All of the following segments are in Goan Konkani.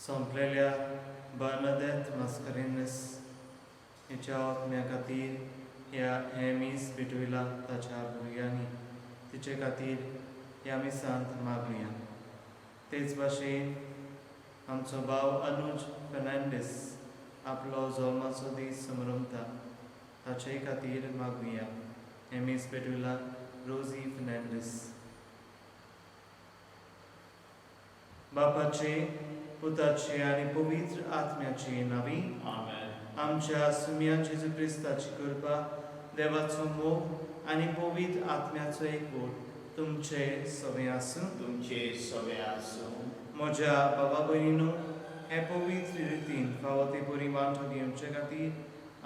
सोंपलेल्या बर्नादेत मास्करेन्हस हिच्या आत्म्या खातीर ह्या हें मीस भेटयलां ताच्या भुरग्यांनी तिचे खातीर ह्या मिसांत मागुया. तेच भाशेन आमचो भाव अनुज फेर्नांडीस आपलो जल्माचो दीस समरमता ताचेय खातीर मागुया. हें मीस भेटयलां रोजी फेर्नांडीस. बापाचे, पुताचे आनी पवित्र आत्म्याचे नांवी. आमेन. आमच्या सुम्या जेजू क्रिस्ताची कृपा, देवाचो मोग आनी पवित्र आत्म्याचो एकवट तुमचे सगळें आसूं. तुमचे सगळे आसूं. म्हज्या बाबा भयणीनो, हे पवित्र रितीन फावो ते बरी वांटो घेवचे खातीर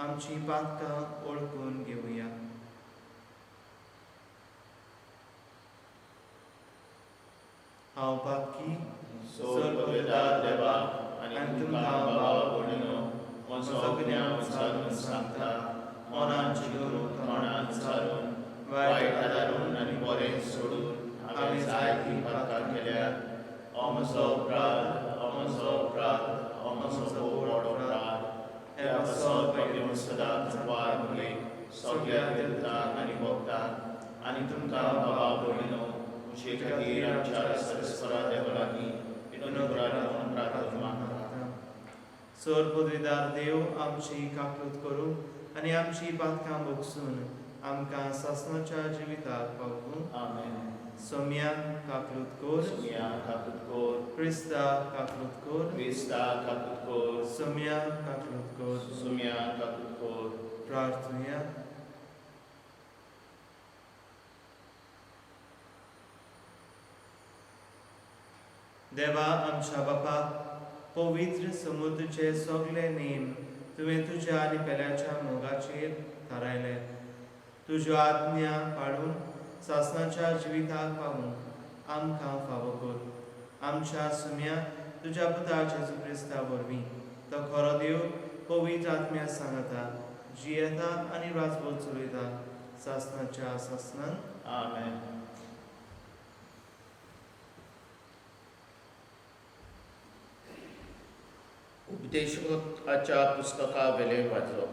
आमची पातकां वळखून घेवया. हांव पातकी. सोर पवित्र देवा आनी तुमकां बाबा भयणीनो म्हजो गुन्यांव विचारून सांगता. मनान चिंतून, तोंडान विचारून, वायट आदारून आनी बरें सोडून हांवें जायतीं पातकां केल्यात. हो म्हजो अपराध, हो म्हजो अपराध, हो म्हजो व्हड अपराध. ह्या पासत भाग्यवंत सदांच वार मुरेक सगळ्या देवतांक आनी भक्तांक आनी तुमकां बाबा भयणीनो म्हजे खातीर आमच्या सरस्परा देवा लागीं विनोद प्रार्थना मागता. सर पदवीदार देव आमची काकूत करूं आनी आमची पातकां भोगसून आमकां सासणाच्या जिविताक पावूं. आमेन. सोम्या काकलूत कोर. सोम्या काकूत कोर. क्रिस्ता काकलूत कोर. क्रिस्ता काकूत कोर. सोम्या काकलूत कोर. सोम्या काकूत कोर. प्रार्थुया. देवा आमच्या बापा, पवित्र समुद्रचे सगळे नेम तुवें तुज्या आनी पेल्याच्या मोगाचेर थारायले. तुज्यो आज्ञा पाळून सासणाच्या जिविताक पावूंक आमकां फावो कर. आमच्या सुम्या तुज्या पुता जेजू क्रिस्ता वरवीं, तो खरो देव पवित्र आत्म्या सांगता जियेता आनी राजभर चलयता सासणाच्या सासणान. आमेन. उपदेशकाच्या पुस्तका वेलें वाचप.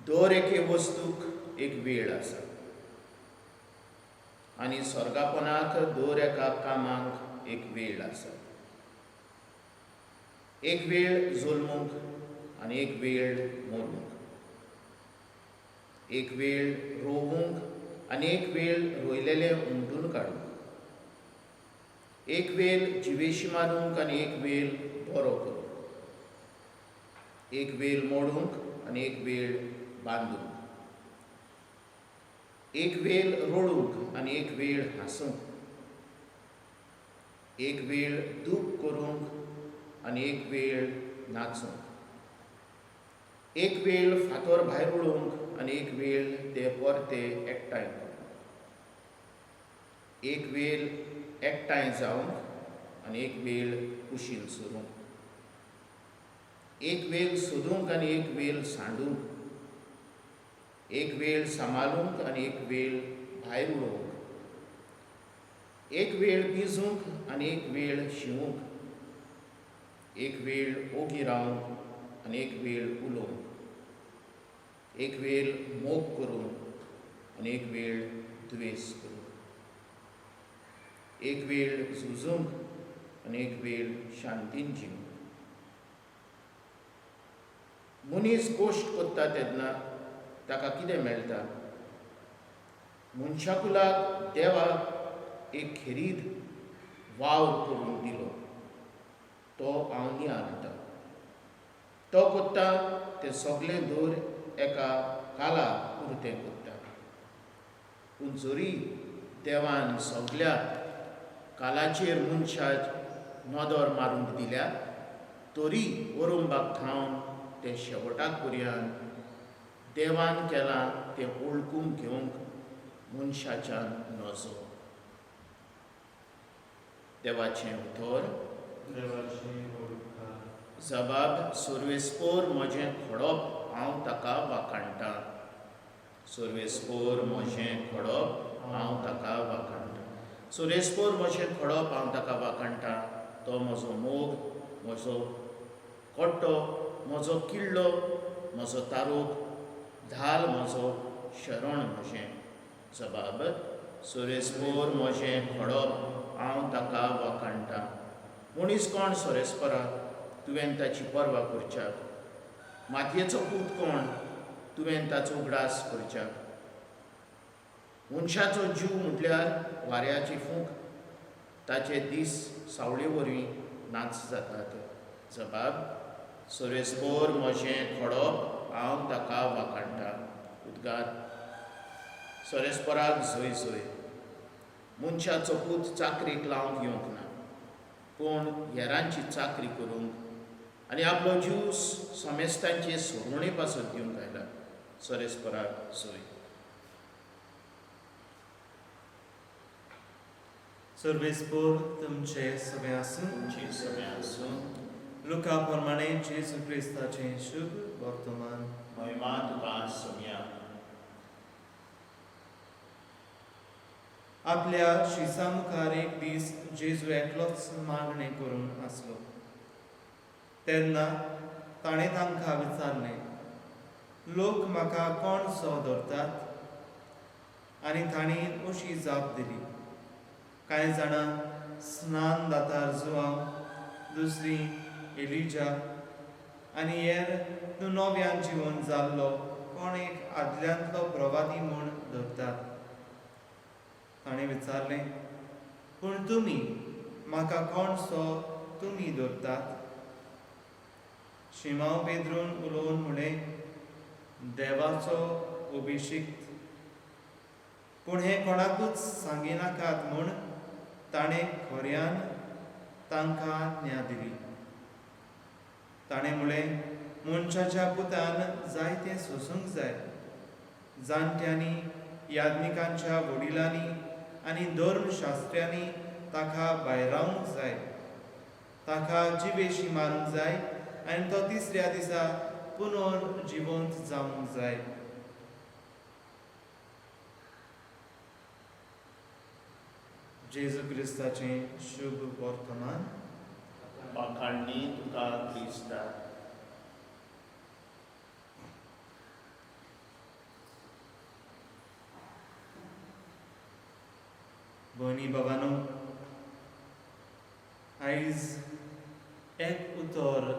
दर एके वस्तूक एक वेळ आसा आनी स्वर्गापणाक दर एका कामाक एक वेळ आसा. एक वेळ जल्मूंक आनी एक वेळ मरूंक, एक वेळ रोवूंक आनी एक वेळ रोयलेलें उमटून काडूंक, एक वेळ जिवेशी मारूंक आनी एक वेळ बरो करूंक, एक वेळ मोडूंक आनी एक वेळ बांदूंक, एक वेळ रडूंक आनी एक वेळ हांसूंक, एक वेळ दूख करूंक आनी एक वेळ नाचूंक, एक वेळ फातर भायर उडोवंक आनी एक वेळ ते परते एकठांय करूंक, एक वेळ एकठांय जावंक आनी एक वेळ कुशीन सरूंक, एक वेळ सोदूंक आनी एक वेळ सांडूंक, एक वेळ सांबाळूंक आनी एक वेळ भायर उडोवंक, एक वेळ पिजूंक आनी एक वेळ शिंवूंक, एक वेळ ओगी रावंक आनी एक वेळ उलोवंक, एक वेळ मोग करूंक आनी एक वेळ द्वेस करूंक, एक वेळ झुजूंक आनी एक वेळ शांतीन जिवंक. मनीस कोश्ट कोत्ता तेन्ना ताका कितें मेळटा? मनशाकुलाक देवाक एक खेरीद वावर करूंक दिलो तो हांव नियाळटा. तो कोत्ता तें सगळें दर एका काला पुरतें कोत्ता. पूण जरी देवान सगळ्या कालाचेर मनशाक नदर मारूंक दिल्या तरी ओरंबाक थावन तें शेवटाक पर्यंत देवान केलां तें वळखूंक घेवंक मनशाच्यान नजो. देवाचें उतर. देवाचें उपकार. जबाब सर्वेस्पोर म्हजें खडप हांव ताका वाखाणटां. सर्वेस्पोर म्हजें खडप हांव ताका वाखाणटां. सर्वेस्पोर म्हजें खडप हांव ताका वाखाणटां. तो म्हजो मोग, म्हजो कोट्टो, म्हजो किल्लो, म्हजो तारूक, धाल म्हजो, शरण म्हजें. जबाब: सोरेस्पोर म्हजें खडप, हांव ताका वाखाणटां. मनीस कोण सोरेस्परा, तुवें ताची पर्वा करच्याक? मातयेचो पूत कोण, तुवें ताचो उगडास करच्याक? मनशाचो जीव म्हटल्यार वाऱ्याची फूंक, ताचे दीस सावळे वरवीं नाच जातात. जबाब: सोरेस्पोर म्हजें खडप, हांव ताका वाखाणटां. उद्गार: सोरेस्पोराक जय जय. मनशाचो पूत चाकरीक लावंक येवंक ना, पूण हेरांची चाकरी करूंक आनी आपलो जीव समेस्तांचे सोडवणे पासत दिवंक आयला. सोरेस्पोराक जय. सर्वेस्पोर तुमचे सगळे आसूं. तुमचे सगळें आसूं. लुका प्रमाणे जेजू क्रिस्ताचें शुभ वर्तमान. महिमा तुका सोम्या. आपल्या शिसा मुखार एक दीस जेजू एकलोच मागणें करूंक आसलो. तेन्ना ताणें तांकां विचारलें, लोक म्हाका कोण सो धरतात? आनी तांणी अशी जाप दिली, कांय जाणां स्नान दातार जुवांव, दुसरी एलिजा, आनी हेर तूं नव्यान जिवन जाल्लो कोण एक आदल्यांतलो प्रवादी म्हूण धरतात. ताणें विचारलें, पूण तुमी म्हाका कोण सो तुमी धरतात? शिमांव पेद्रून उलोवन म्हणलें, देवाचो अभिशिक्त. पूण हें कोणाकूच सांगिनाकात म्हूण ताणें खोऱ्यान तांकां आज्ञा दिली. ताणें म्हणलें, मनशाच्या पुतान जायतें सोसूंक जाय, जाणट्यांनी, याज्ञिकांच्या वडिलांनी आनी धर्मशास्त्र्यांनी ताका भायरावंक जाय, ताका जिवेशी मारूंक जाय आनी तो तिसऱ्या दिसा पुनर जिवंत जावंक जाय. जेजू क्रिस्ताचें शुभ वर्तमान. वाखाणणी तुका क्रिस्ता. भयणी बाबानो, आयज एक उतर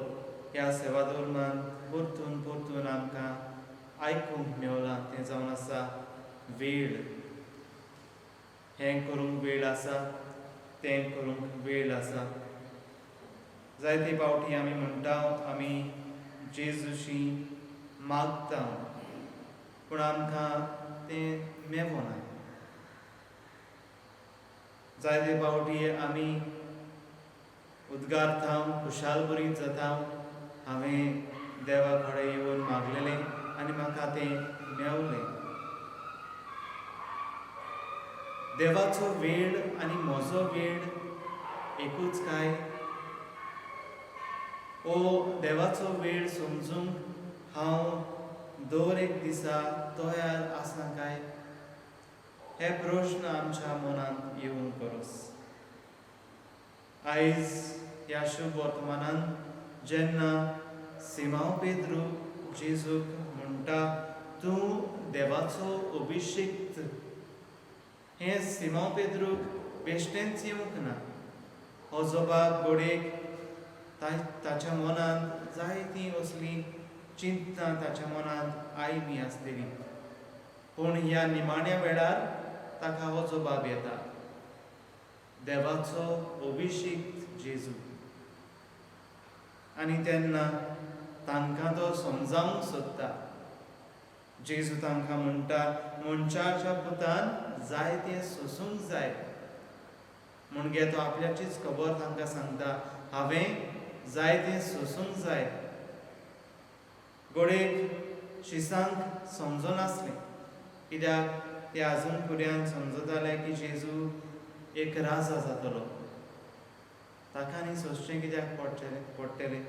ह्या सेवाधर्मान परतून परतून आमकां आयकूंक मेवलां, तें जावन आसा वेळ. हें करूंक वेळ आसा, तें करूंक वेळ आसा. जायते फावटी आमी म्हणटा, आमी जेजूशी मागता, पूण आमकां तें मेवना. जायते फावटी आमी उद्गारता, खुशाल बरी जाता, हांवें देवा कडेन येवन मागलेलें आनी म्हाका तें मेवलें. देवाचो वेळ आनी म्हजो वेळ एकूच काय? ओ देवाचो वेळ समजूंक हांव दर एक दिसा तयार आसा काय? हे प्रश्न आमच्या मनांत येवंक गरज. आयज ह्या शुभ वर्तमानान जेन्ना सिमांव पेद्रू जेजूक म्हणटा, तूं देवाचो अभिशिक्त, हें सिमांव पेद्रूक बेश्टेंच येवंक ना. हो जबाब घडयेक ताच्या मनांत जायतीं असलीं चिंतनां ताच्या मनांत आयलीं आसतलीं, पूण ह्या निमाण्या वेळार ताका हो जबाब येता, देवाचो अभिशिक्त जेजू. आनी तेन्ना तांकां तो समजावंक सोदता. जेजू तांकां म्हणटा, मनशाच्या पुतान जायतें सोसूंक जाय. म्हणजे तो आपल्याचीच खबर तांकां सांगता, हांवें जायतें सोसूंक जाय. घडयेक शिसांक समजनासलें, कित्याक ते आजून पर्यंत समजताले की जेजू एक राजा जातलो, ताका न्ही सोंसचें कित्याक पडटलें.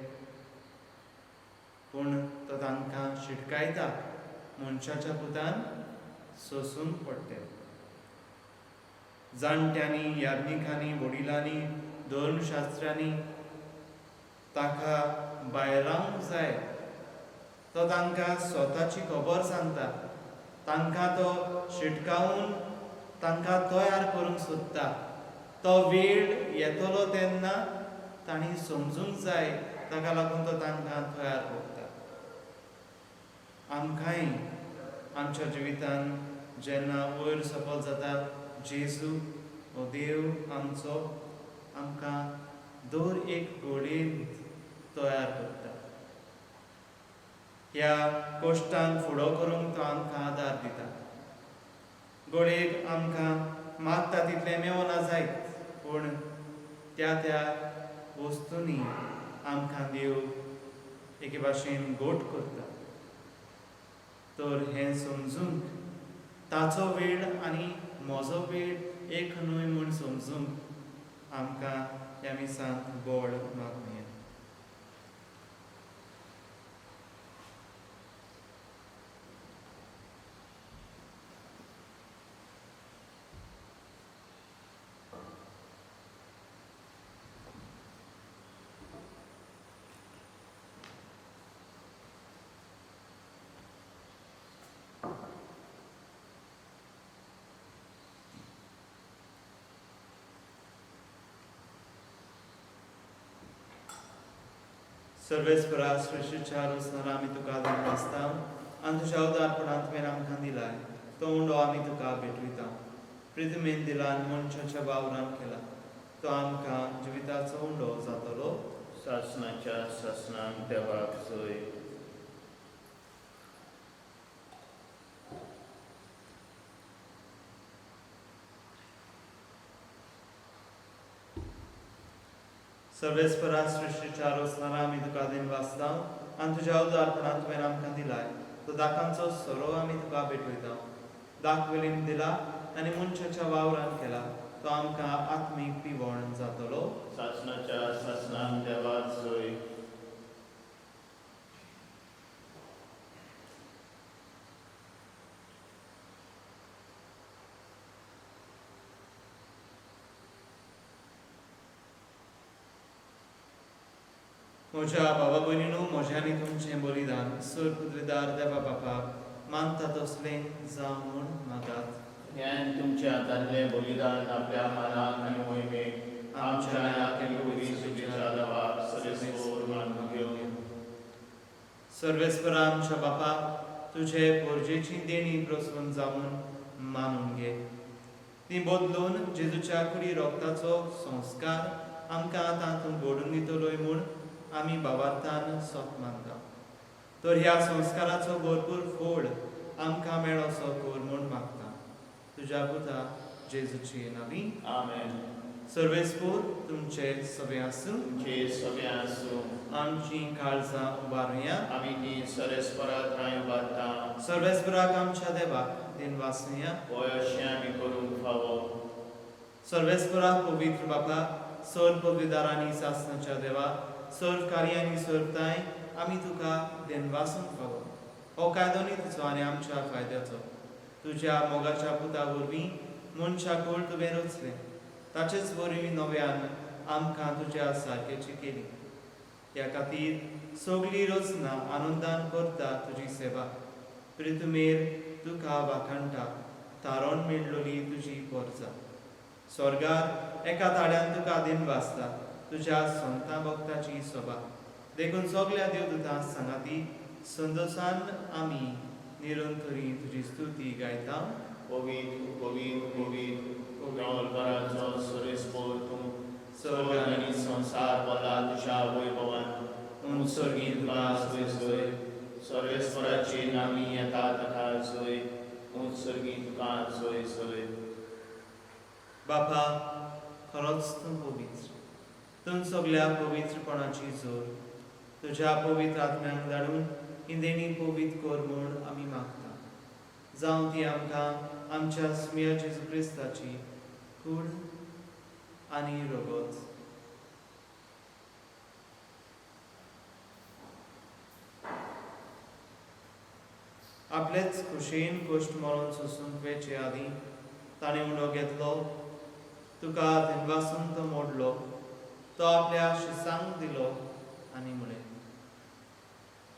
पूण तो तांकां शिटकायता, मनशाच्या पुतान सोसूंक पडटलें. जाणट्यांनी, याज्ञिकांनी, वडिलांनी, धर्मशास्त्र्यांनी ताका भायरावंक जाय। तो तांकां स्वताची खबर सांगता, तांकां तो शिटकावन तांकां तयार करूंक सोदता। तो वेळ येतलो तेन्ना तांणी समजूंक जाय, ताका लागून तो तांकां तयार करता। आमकांय आमच्या जिवितान जेन्ना वयर सफल जाता, जेजू हो देव आमचो आमकां दर एक घडयेंत तयार करता। ह्या कश्टांक फुडो करूंक तो आमकां आदार दिता। घडयेक आमकां मागता तितलें मेवना जायत, पूण त्या त्या वस्तूंनी आमकां देव एके भाशेन गोट करता। तर हें समजूंक ताचो वेळ आनी म्हजो वेळ एक न्हय म्हूण समजूंक आमकां ह्या मिसांत बळ मागुया। सर्वेस्परा सृश्टीच्या रचणारा आमी तुका दिनवासता आनी तुज्या उदारपणान तुवें आमकां दिलाय तो उंडो आमी तुका भेटयता। प्रितमेन दिला आनी मनशाच्या वावरान केला तो आमकां जिविताचो उंडो जातलो। सासणाच्या सासणाक देवाक जय। सर्वेस्परा सृश्टीच्या रचणारा आमी तुका दिनवासता आनी तुज्या उदारपणान तुवें आमकां दिलाय तो दाकांचो सोरो आमी तुका भेटयता। दाक वेलीन दिला आनी मनशाच्या वावरान केला तो आमकां आत्मीक पिवण जातलो। सासणाच्या सासणाक देवाक जय। म्हज्या बाबा भयणीनू, म्हजें आनी तुमचें बलिदान सर पुत्रेदार देवा बापाक मानता तसलें जावं म्हूण मागात। ज्ञान तुमच्या हातांतलें बलिदान आपल्या मानाक आनी मोहिमेक आमच्या आनी आख्या सुखीच्या देवाक सर्वेस्पर मानून घेवं। सर्वेस्परा आमच्या बापा, तुजे पोरजेची देणी प्रसून जावन मानून घे। ती बदलून जेजूच्या कुडी रोगताचो संस्कार आमकां आतां तूं घडून दितलोय म्हूण आमी बाबार्थान सोत मानता। तर ह्या संस्काराचो भरपूर फोड आमकां मेळोसो कर म्हूण मागता। तुज्या पुता जेजूची नावी आमेन। सर्वेस्पर तुमचे सगळे आसूं। तुमचे सगळे आसूं। आमची काळजां उबारुया। आमी ती सर्वेस्परा ठांय उबारता। सर्वेस्पराक आमच्या देवाक दिनवासुया। होय अशें आमी करूंक फावो। सर्वेस्पराक पवित्र बापा, सर्व पविदारांनी सासणाच्या देवा, सर्व कार्यांनी सर्वताय आमी तुका दिनवासूंक फावो। हो कायदो न्ही तुजो आनी आमच्या फायद्याचो। तुज्या मोगाच्या पुता वरवीं मनशा कूळ तुवें रचलें, ताचेच वरवीं नव्यान आमकां तुज्या सारकेची केली। ह्या खातीर सगली रचना आनंदान करता तुजी सेवा। प्रितुमेर तुका वाखाणटा, तारण मेळलोली तुजी पोरजा। स्वर्गार एका ताळ्यान तुका दिनवासता तुज्या संता भक्ताची सभा। देखून सगल्या देवदूतां सांगाती संतोसान आमी निरंतरी तुजी स्तुती गायता। पवित्र पवित्र पवित्र देवळपराचो सर्वेस्पर तूं, स्वर्ग आनी संवसार भरला तुज्या वैभवान। उत्सर्गी तुका जय जय। सर्वेस्पराची नामी येता ताका जय। उत्सर्गी तुका जय जय। बापा, खरोच तूं पवित्र, तूं सगल्या पवित्रपणाची जोर। तुज्या पवित्र आत्म्यांक धाडून ही देणी पवित्र कर म्हूण आमी मागता। जावं ती आमकां आमच्या सुम्या जेजू क्रिस्ताची कूड आनी रगत। आपलेच खुशयेन कश्ट मरण सोसूंक वेचे आदीं ताणें उंडो घेतलो, तुका दिनवासून तो मोडलो तो आपल्या शिसांक दिलो आनी म्हळें,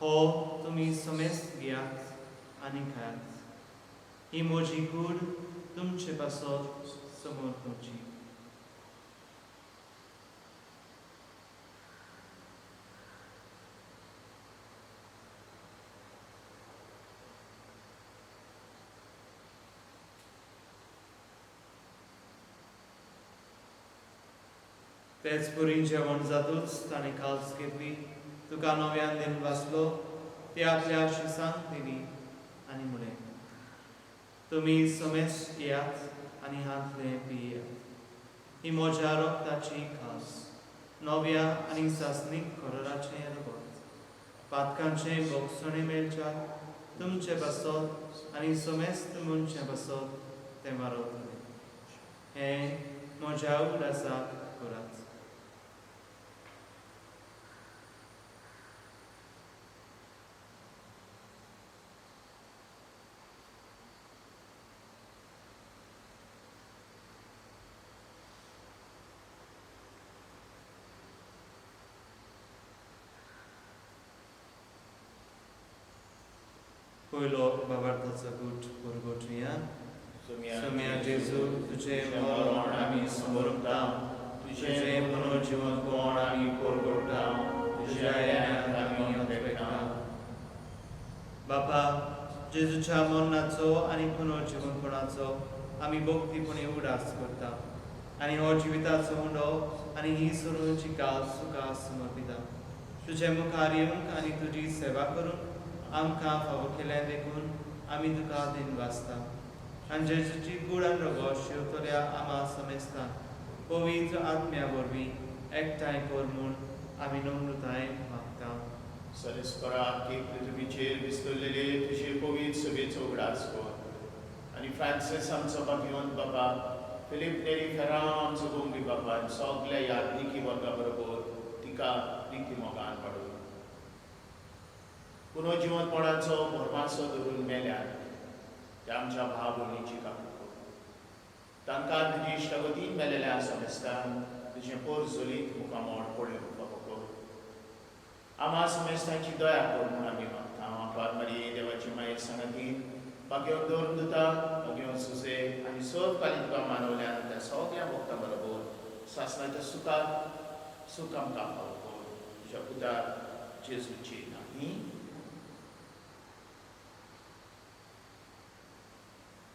हो तुमी समेस्त घेयात आनी खायात, ही म्हजी कूड तुमचे पासत समोर तुमची. तेच पुरी जेवण जातूच ताणें काल्स घेतली, तुका नव्यान दिन वाचलो, ती आपल्या शिसांक दिली आनी म्हळें, तुमी समेस्त येयात आनी हांतलें पियात, ही म्हज्या रक्ताची खास नव्या आनी सासणीक कराराचें रगत, पातकांचें भोगसणें मेळच्या तुमचे पासत आनी समेस्त मनशां पासत तें वारवतलें. हें म्हज्या उगडासाक करात. पयलो बाबार्थाचो गूट परगटुया. सोम्या जेजू, तुजें मरण आमी समर्पता, तुजें पुनर्जिवनपण आमी परगटता, तुज्या येण्याक आमी अपेक्षा. बापा, जेजूच्या मरणाचो आनी पुनर्जिवनपणाचो आमी भक्तीपणी उगडास करता आनी हो जिविताचो उंडो आनी ही सरूची काल तुका समर्पिता. तुजे मुखार येवंक आनी तुजी सेवा करूंक आमकां फावो केलें देखून आमी तुका दिन वाचता. आनी जेजूची कूड आनी रगत शेवतल्या आमा समेस्तान पवित्र आत्म्या वरवीं एकठांय कर म्हूण आमी नम्रतायेन मागता. सरेस्परा की पृथ्वीचेर विस्तरलेले तुजे पवित्र सभेचो उगडास कर आनी फ्रांसीस आमचो बागिवंत बाबा, फिलीप नेरी फेरांव आमचो गोंबी बाबा आनी सगल्या यादनिकी वर्गा बरोबर तिका रिती मोगान वाडोवं. पुनर्जिवनपणाचो भरमासो धरून मेल्यार त्या आमच्या भाव भयणीची काकूट कर. तांकां तुजी इश्टागतीन मेलेल्या समेस्तान तुजें पोर जोलीत मुखामोड पळोवंक फावो कर. आमा समेस्तांची दया कर म्हूण आमी मागता. आपात मारी देवाची मागीर सांगातीन बागेवन दवरून दिता, बागेवन सुसे आनी सर्व काली तुका मानवल्यान त्या सगळ्या भक्तां बरोबर सासणाच्या सुखाक सूख आमकां फावो कर. तुज्या पुता जेजूची नांवी.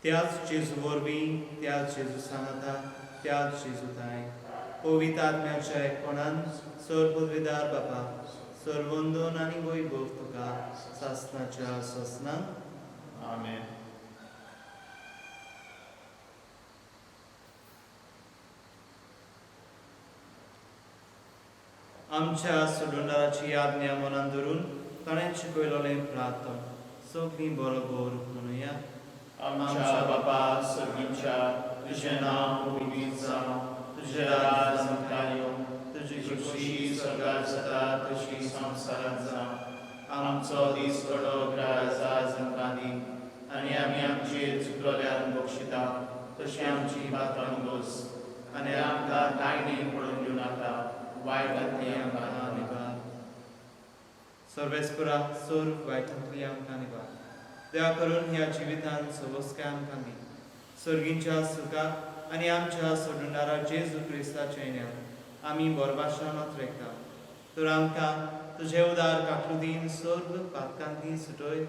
त्याच जेजू वरवीं, त्याच जेजू सांगाता, त्याच जेजू थांय पवित्र आत्म्याच्या एकपणान सर पदवीदार बापा, सर्वंदन आनी वैभव तुका सासणाच्या सासणाक. आमेन. आमच्या सोडणाराची आज्ञा मनान धरून ताणें शिकयलेलें प्रार्थन सगळीं बरोबर म्हणुया. आमच्या बापा सर्गीच्या, तुजें नांव पवित्र जावं, तुजें राज आमकां येवं, तुजी खुशी स्वर्गार जाता तशी संवसारांत जावं. आमचो दीस कडो ग्रास आज आमकां दी आनी आमी आमचेर चुकलोल्यान बक्षिता तशी आमची पात्रां गोस आनी आमकां तायणे पडून दिवं नाका, वायटांतली आमकां निवार. सर्वेस्परा सर्व वायटांतली आमकां निवार. देवा करून ह्या जिवितान सवस्काय आमकां दी, सर्गींच्या सुखाक आनी आमच्या सोडणारा जेजू क्रिस्ताच्या येण्यान आमी बोरभाशा मात्र. तर आमकां तुजे उदार काकलुदीन सर्व पातकांतली सुटय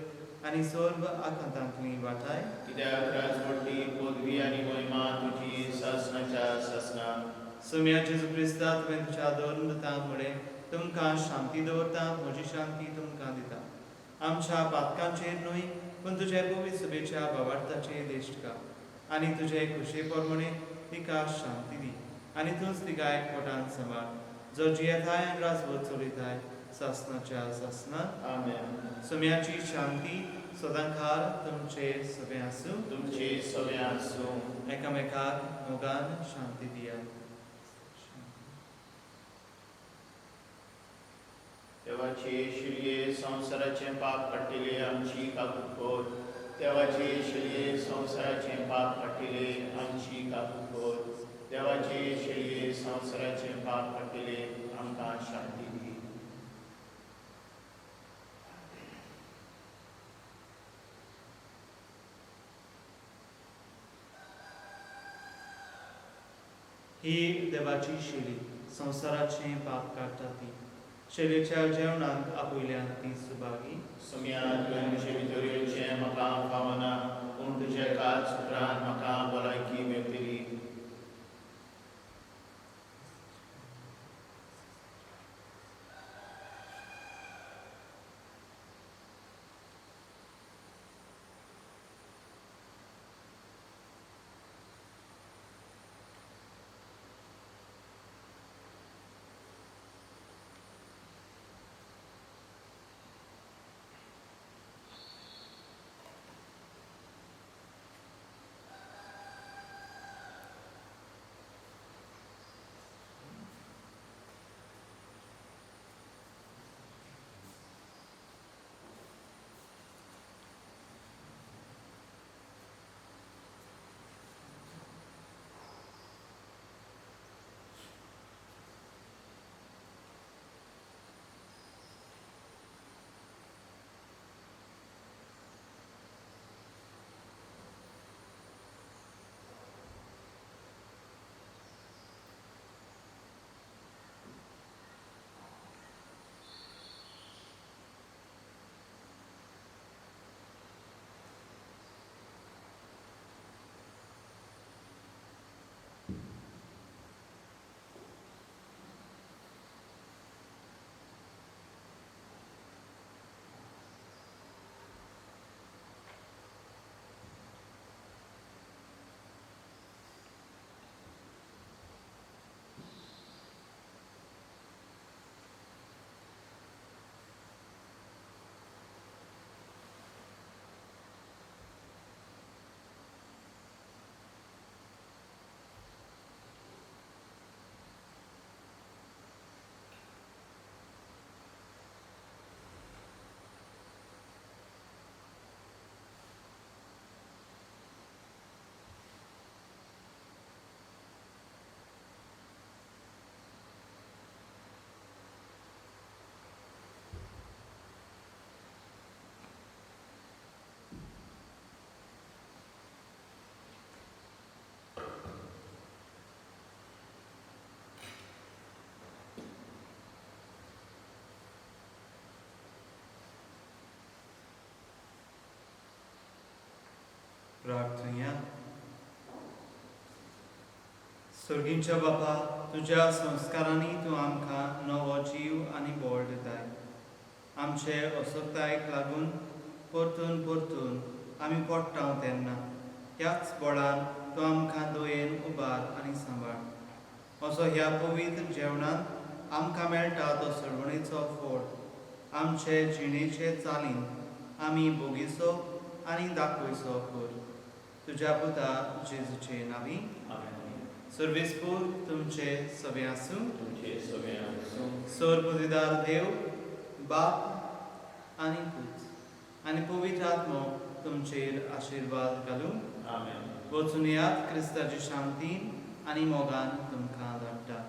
आनी सर्व आकांतांतली वाटाय. कित्याक राजवटी पदवी आनी महिमा तुजी सासणाच्या सासणाक. सोम्या जेजू क्रिस्ता, तुवें तुज्या दोन म्हळें, तुमकां शांती दवरता, म्हजी शांती तुमकां दिता. आमच्या पातकांचेर न्हय पूण तुजे पवित्र सभेच्या बाबार्थाचेर देश्ट आनी तुजे खुशे प्रमाणे तिका शांती दी आनी तूंच तिका एकवटान सांबाळ, जो जियेताय आनी राजवट चलयताय सासणाच्या सासणाक. आमेन. सोम्याची शांती सदांकाळ तुमचे सगळे आसूं. तुमचे सगळे आसूं. एकामेकाक मोगान शांती दियात. देवाचे शिरये संवसाराचें पाप काडटिले आमची काकूट कर. देवाचे शिरये संवसाराचें पाप काडटिले आमची काकूट कर. देवाचे शिरये संवसाराचें संवसाराचें पाप काडटले, आमकां शांती दी. ही देवाची शेली संवसाराचें पाप काडटा ती. शेलेच्या जेवणाक आपयल्यान ती सुभागी. सोम्या, तुवें म्हजे भितर येवचें म्हाका फावना, पूण तुज्या एकाच उतरान म्हाका भलायकी मेळटली. प्रार्थुया. सर्गींच्या बापा, तुज्या संस्कारांनी तूं आमकां नवो जीव आनी बळ दिताय. आमचे असक्तायेक लागून परतून परतून आमी पडटा तेन्ना ह्याच बळान तूं आमकां दयेन उबार आनी सांबाळ. असो ह्या पवित्र जेवणांत आमकां मेळटा तो सरवणेचो फोड आमचे जिणेचे चालीन आमी बोगीसो आनी दाखयसो कर. तुज्या पुता जेजूचे नांवी. सर्वेस्पूर तुमचे सवे आसूं. तुमचे सवे आसूं. सर पदवीदार देव बाप आनी पूत आनी पवित्र आत्मो तुमचेर आशिर्वाद घालूं. आमेन. वचून येयात, क्रिस्ताची शांतीन आनी मोगान तुमकां धाडटा.